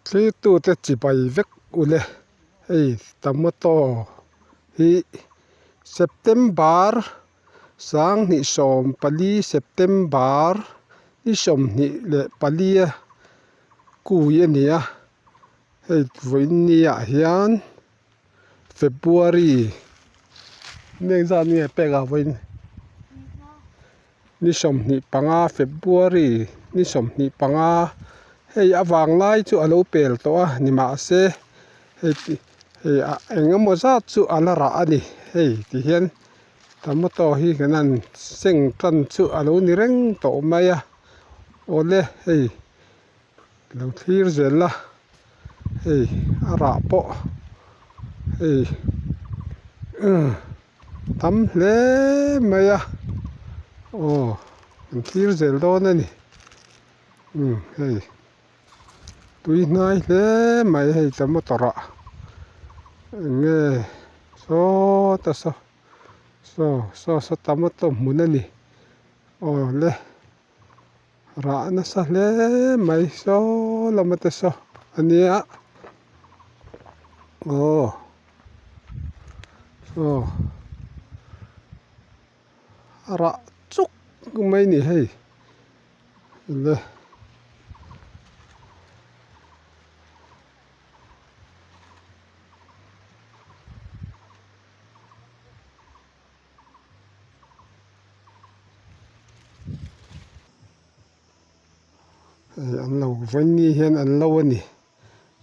Thlirtute chibai vek ule hei tomato hi September sanghnih 14 September ni 24 a kui a ni a hei vawiin ah hian February ni engzat nge pek ah vawiin. Ni 25 February ni 25 hei a vang lai chu a lo pel tawh a ni mahse hei hei ah eng emaw zat chu a la rah a ni hei ti hian tomato hi kan han seng tan chu a lo ni reng tawh mai a awle hei lo thlir zel a hei a rah pawh hei Tam hle mai a aw an thlir zel dawn a ni umm hei tui hnai hle mai hei tomato ah eng nge sawta saw saw saw saw tomato hmun a ni aw le rah nasa hle mai saw lama te saw a nia aw. Aw a rah chuk mai a ni hei le. Hei an lo vawiin hian an lo a ni.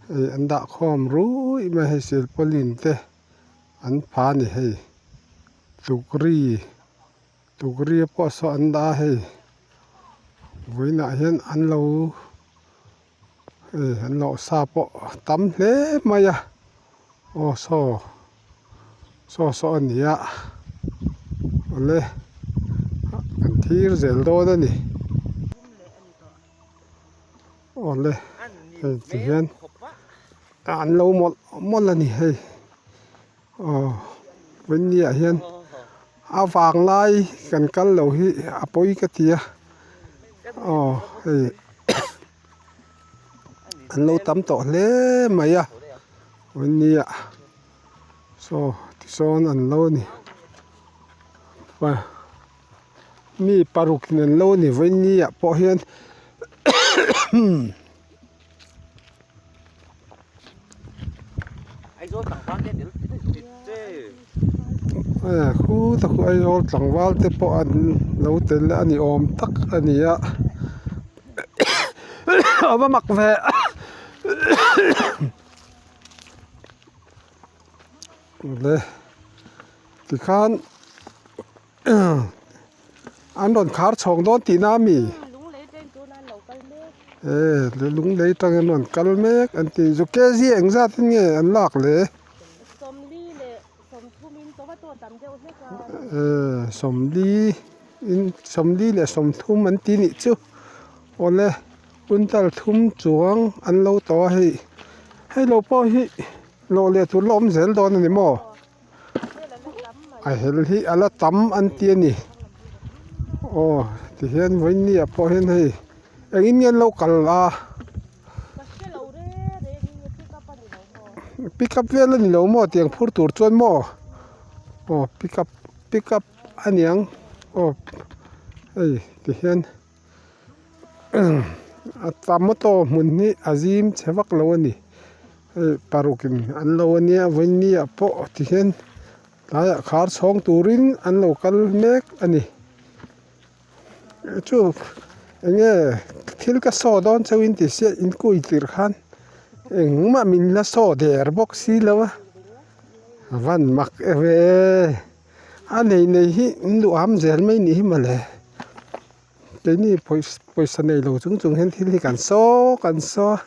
Hei an dah khawm ruih mai hei silpaulin te an pha a ni hei tukri tukri pawh saw an dah a hei vawiinah hian an lo hei an lawh sa pawh a tam hle mai a aw saw saw saw a ni a awle an thir zel dawn a ni. Awle hei ti hian an lo mawlh mawlh a ni hei aw vawiin ah hian a vang lai kan kal lo hi a pawi ka ti a aw hei an lo tam tawh hle mai a vawiin ah saw tisawn an lo a ni. Mi paruk nen lo ni vawiin ah pawh hian khuta khu Aizawl tlangval te pawh an lo tel a ni awm tak a ni a a va mak ve le tikhan. An rawn khar chhawng dawn tihna a mi? E lunglei tangin an rawn kal mek an ti. Zu kg eng zat in nge an lak le? E 40 in 40 leh 30 an ti nih chu. Awle quintal thum chuang an lo tawh a hei. Hei lo pawh hi lawh leh tur la awm zel dawn a ni maw? A hel hi a la tam an ti a ni aw tihian vawiin ah pawh hian hei engin nge an lo kal a pick up vel a ni lo maw tiang phur tur chuan maw aw pick up pick up a niang aw hei tihian a tomato hmun hi a zim chhe vak lo a ni hei paruk in an lo a nia vawiin ah pawh ti hian tlaiah khar chhawng turin an lo kal mek a ni chu eng nge thil ka saw dawn chauh in ti sia in kui tirh khan engmah min la saw der bawk si lo a a van mak eve. A nei nei hi in duh am zel mai nih hi mawle keini pawisa nei lo chung chung hian thil hi kan saw kan saw a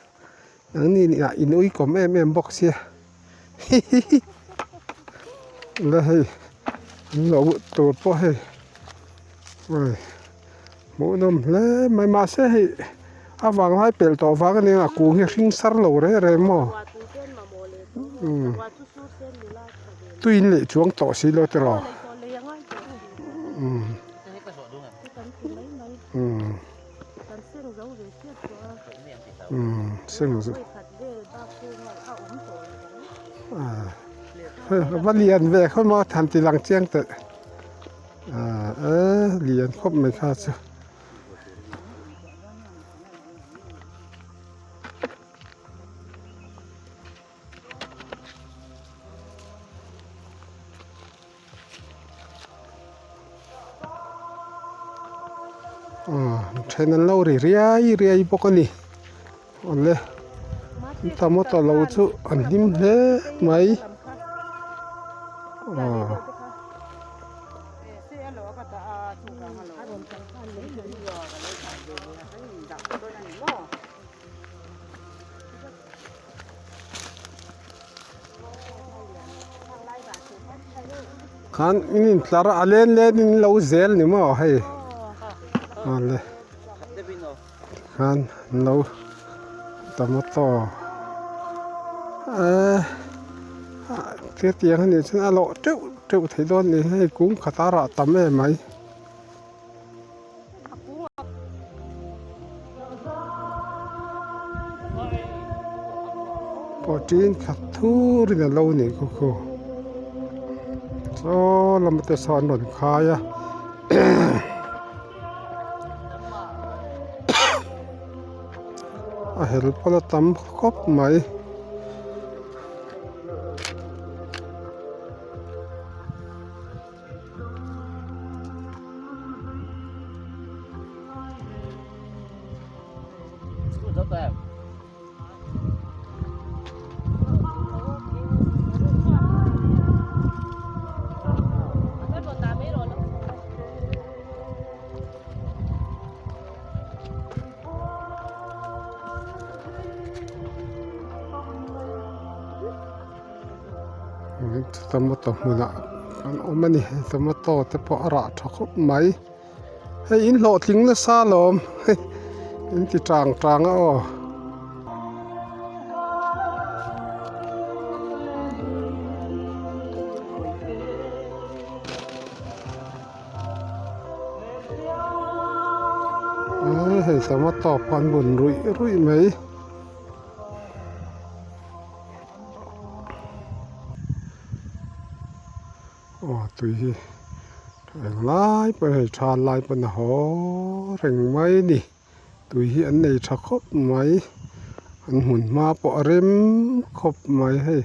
nangni nih ah in uikawm em em bawk sia hihihi la hei an lo tur pawh hei hei hmuhnawm hle mai mahse hei a vanglai pelh tawh vang ania a kung hi a hring sar lo reng reng maw umm. Tuin leh chuang tawh si lo tiraw umm umm seng zo. A va lian ve khaw maw han ti lang chiang teh a lian khawp mai kha chu. Then an lo ri riai riai bawk a ni awle tomato lo chu an hlim hle mai aw. Khan in intlar a len len in lo zel ni maw hei awle khan an lo tomato eee hetiang anih chuan a lawh teuh teuh thei dawn a ni hei kung khat a rah tam em mai. Pawh tin khat thurin a lo nih khu khu saw lama te sawn an rawn khai a a hel pawlh a tam khawp mai. Tomato hmunah an awm a ni tomato te pawh a rah tha khawp mai hei in hlawhtling nasa alawm in ti tang tang a aw. Hei tomato pawh an bun ruih ruih mai. Aw tui hi eng lai pawh hei tha lai pawn a haw reng mai a ni tui hi an nei tha khawp mai an hmun hma pawh a rem khawp mai hei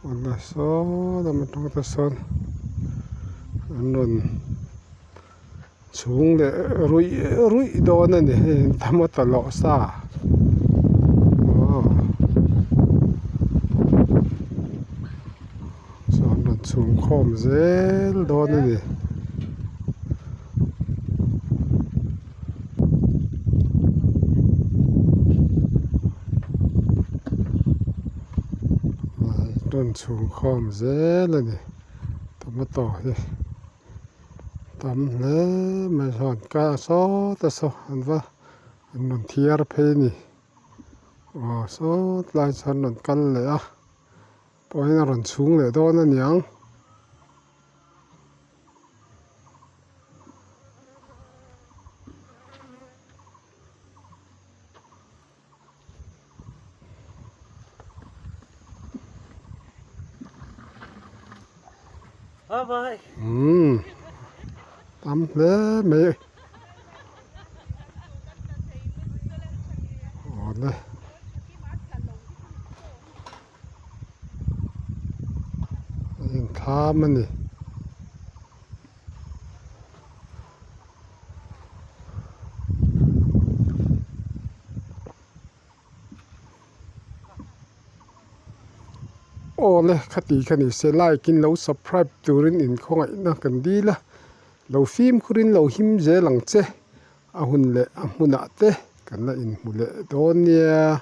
awle saw lam atang te sawn an rawn Chhung leh ruih ruih dawn a ni hei tomato lawh sa aw chuan rawn chhung khawm zel dawn a ni. Rawn chhung khawm zel a ni tomato hi. Tam hle mai chuan ka sawt a saw an va an rawn thiar phei a ni aw sawt lai chuan rawn kal leh a pawhin a rawn chhung leh dawn a niang. Umm tam hle mai awle. A inthlam a ni. Awle khati kha ni se like in lo subscribe turin inkhawngaihna kan dil a lo fimkhurin lo him zel ang che a hun leh a hmunah te kan la inhmu leh dawn nia.